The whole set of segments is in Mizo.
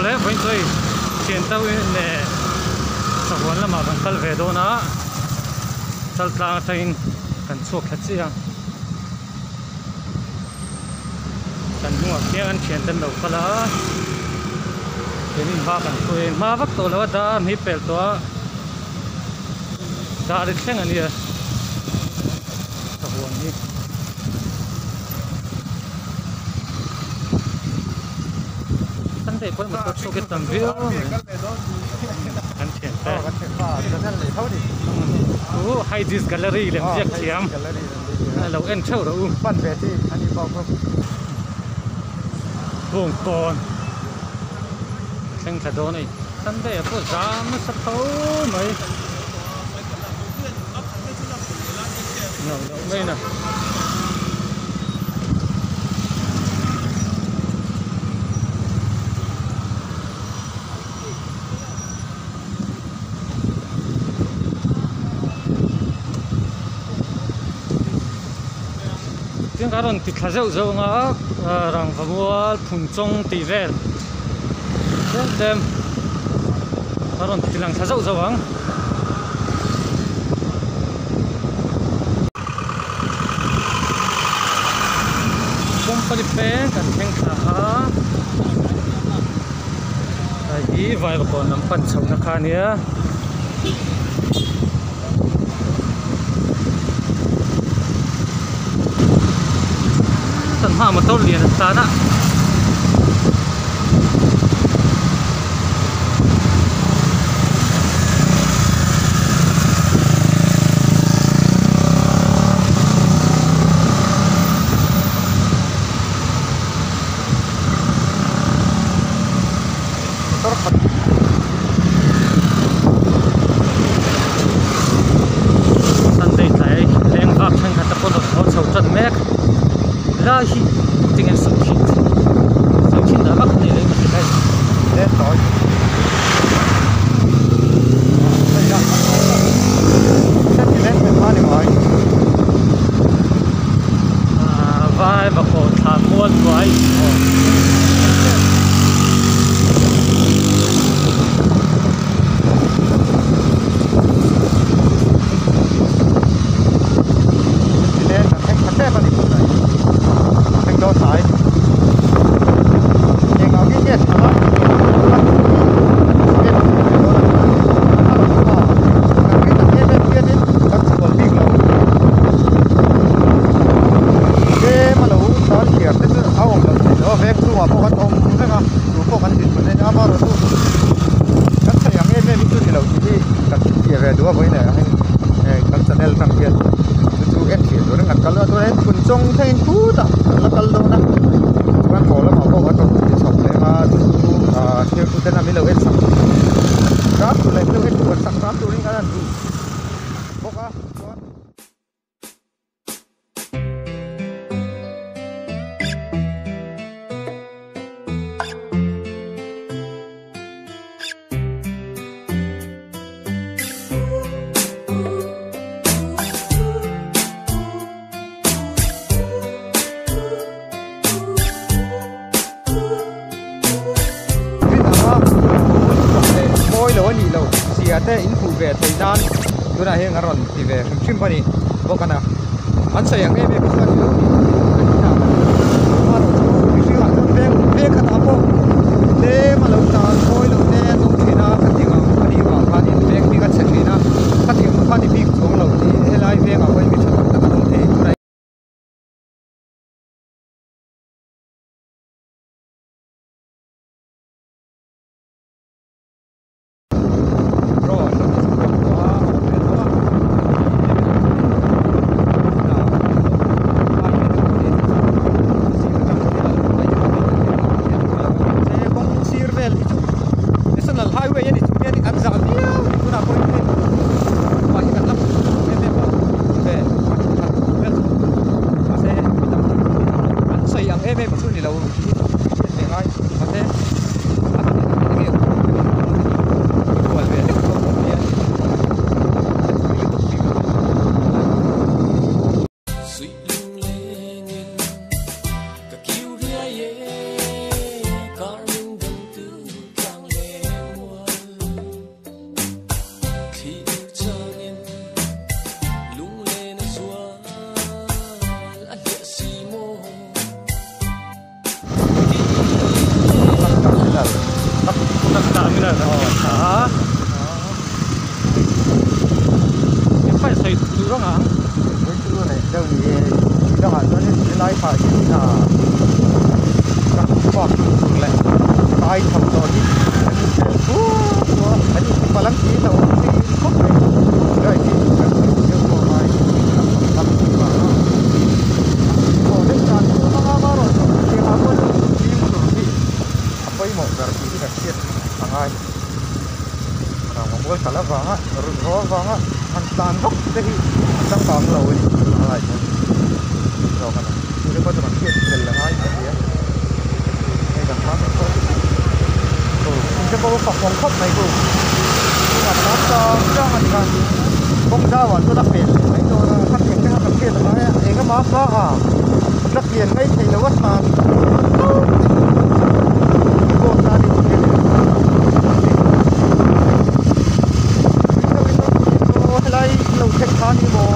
Awle vawiin chu hei thian teuh in leh sahuan lamah kan kal ve dawn a chaltlang atangin kan chhuak thla chiah a kan hnungah khian an thian te an lo kal a keini hma kan hruai a hma vak tawh lo a dar hi pel tawh a dar hi thleng a nia sahuan hi. Sunday pawh motor chhuak hi tam viau mai kan thian te chu Hydis Gallery lem ziak thiam a lo en theuh rawh u Bawngkawn thleng thla dawn a ni Sunday ah pawh zam nasa tho mai no loh mai na. Tin ka rawn ti thla zeuh zeuh ang a rangva mual phun chawng tih vel tlem tlem ka rawn ti lang thla zeuh zeuh ang. Company peng kan thleng thla a hei hi Vaivakawn lam pan chhohna kha a nia. Kan hmaah motor lian a tlan a. Sunday tlai leng vak thenkhat te pawh rawn haw chho tan mek lai hi tinge sawi thin sawi thin dah vak a ni leh maw ti lai ahh vai vakaw thla mual hnuai. Kan sawi ang em em hi chu ni lo tih hi kan hriat ve duh a vawiin ah hian kan channel atang hian chu chu en thih tur in kan kal a chuan phun chawng thlengin khutah kan la kal dawn a chuan haw lamah pawh kan rawn ti chho leh ang a chu chu ah thil tu ten a min lo en sak hram tur leh min lo en duh sak hram turin kan han duh bawk a chuan. Mawi lo a nih loh zia te in hmuh ve theih nan tunah hian an rawn ti ve hrim hrim a ni bawk a na an sawi ang em em hi chu a ni lo tih ka ti ta mihring ah chuan veng veng khatah pawh tlem a lo tan mawi lo te an awm thin a khatiang ang a nih vang khanin veng bik a chhe thin a khatiang ang kha ni bik chuang lo tih helai vengah pawhin mi tha tak tak an awm thei tunah. Kawng sir vel hi chu wheeler kan thleng thla a engpawh sawi duh reng ang. Sawi chu nei deuh ni e tih dangah chuan helai phah hi kan chhuak tur leh kai chho tawh hi an inhmel fur fur a an inti palang si lo a hei hi khawp mai helai hi kan sawi deuh pawh a ngai lampang tam vang a pawh deuh dan tur a hmang a erawh chu hetiangah pawh hian fimkhur hi a pawimawh ber tih hi kan hriat a ngai rangvamual kal avanga ruihhlo avanga han tlan vak te hi a changkang lo a ni a lai chuan zawk a ni chu te pawh chu kan hriat fel a ngai ka tia hei kan tan pawh in te pawh a fak awm khawp mai chu tunah tlan chang chang a ni kha kawng zau ah chuan a pel leh mai dawn a khatiang te kha kan hriat a ngai a eng emaw a hma ah la pian mai thei lo a tlan helai lo thleng kha ni maw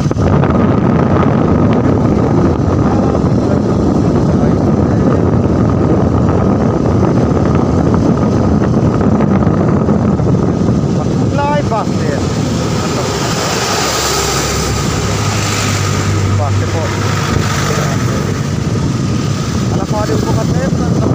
lai bus nen an lo bus te pawh a la hma deuh bawk a tlem chuan lo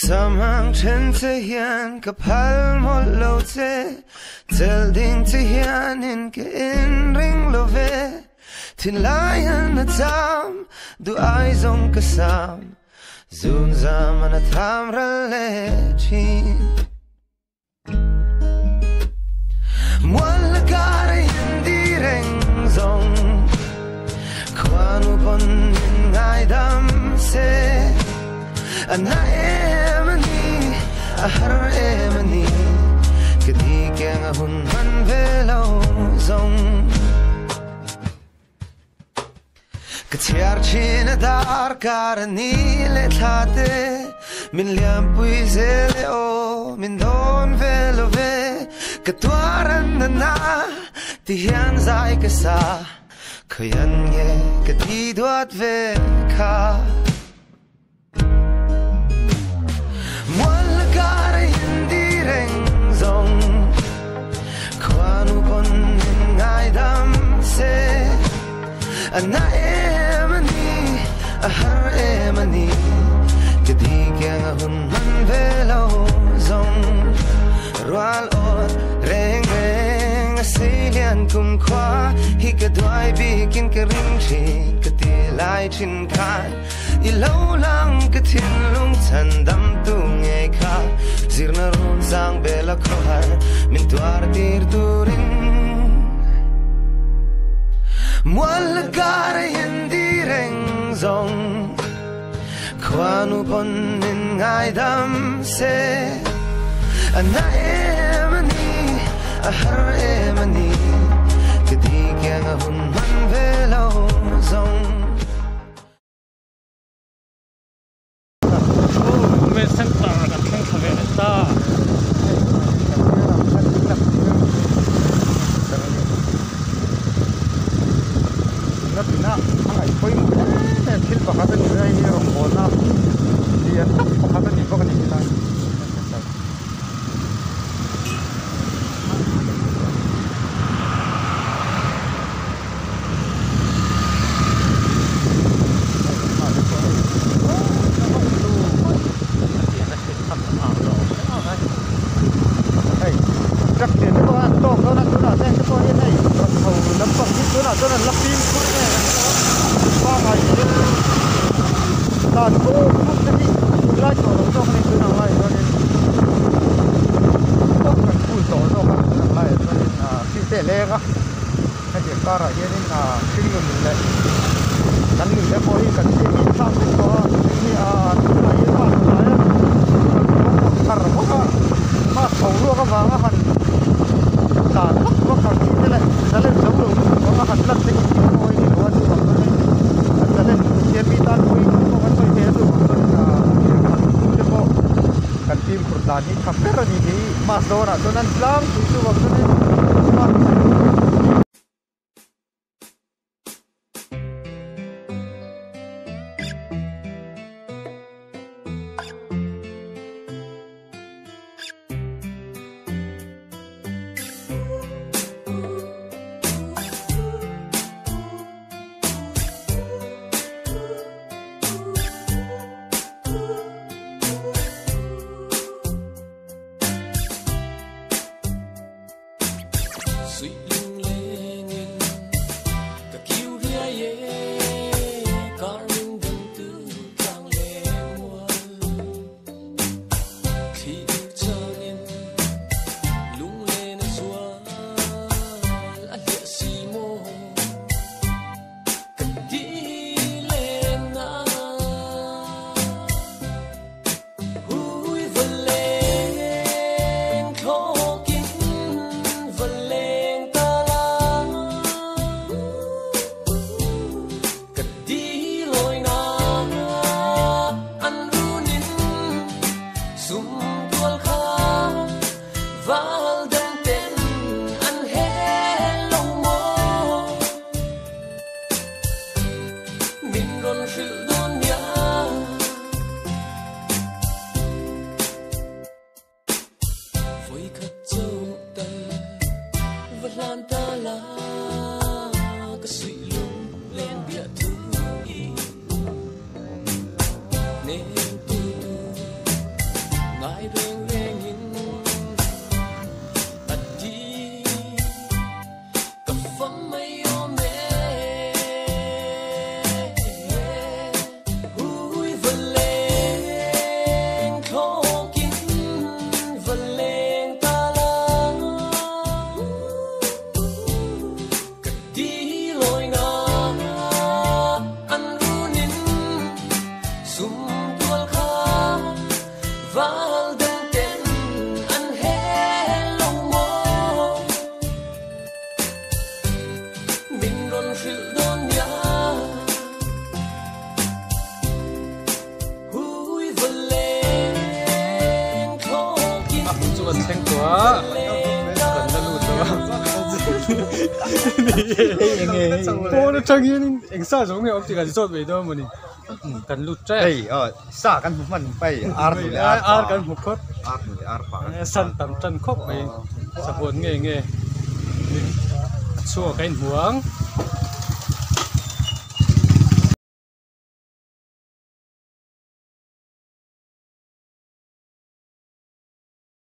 Samang then che hian ka phal mawlh lo che Chel ding che hianin ka in ring lo ve Thinlai an a cham du ai zawng ka sam Zun zam an a tham ral le thin Mual la kar a in di reng zawng Khuanu pawn min ngaidam se A na em a ni a har em a ni Ka di keng a hun hman ve lo zawng Ka chhiar thin a dar kar a ni leh thla te Min liam pui zel e aw min dawn ve lo ve Ka tuar an na na ti hian zai ka sa Khawian nge ka ti duat ve kha Mual la kar a in di reng zawng Khuanu pawn min ngaidam se A na em a ni a har em a ni Ka di kiang a hun hman ve lo zawng Rual awt reng reng a sei lian kum khua Hi ka duai bikin ka ring thin ka ti lai thin khan I lo lang ka thinlung chan dam tu nge kha Zirna run sang bela khohar min tuar tir turin Mual la kar a in di reng zawng Khuanu pawn min ngaidam se A na em a ni a har em a ni Ka di kiang a hun hman ve lo zawng Main center kan thleng thla ve leh ta. Natina a ngaih pawimawh em em thil pakhat a ni a hei hi rawngbawlna lian tak pakhat a ni bawk a ni helai center. Hei truck lian te pawh an tawk dawn a tunah te te pawh hian hei rawn chho lampang hi tunah chuan an la fimkhur nge kan hre lo a pangai viau dan khuk khuk te hi a tunlai tawh lo zawk a ni tunah lai chuanin kawng kan phul tawh zawk a tunah laiah chuanin ah hri te a leng a. Hetiang karah hianin ah hringnun leh kan nun te pawh hi kan hriat hi thlak vek tawh a hring hi ah tunah hian hma chho lai a thar bawk a hma chho ruak avanga han tlan vak vak ang tih te leh zalen zo lo lutuk anga han lan te hi tih pawh a ni lo a chuvang chuan hei an zalen lutuk hian mi tan fimkhur dan hi tha ber a ni tih hi mass dawnah chuan an tlangpui chuvang chuanin Christmas A hmun chu kan thleng tawh a kan la lut lo a pawn atang hian eng sa zawng nge awm tih kan zawt mai dawn mawni kan lut tep hei aw sa kan hmu hman pai ar hmu leh ar ar kan hmu khawp ar hmu leh ar pa san tam tan khawp mai sahuan nge nge a chhuak a inhmu ang.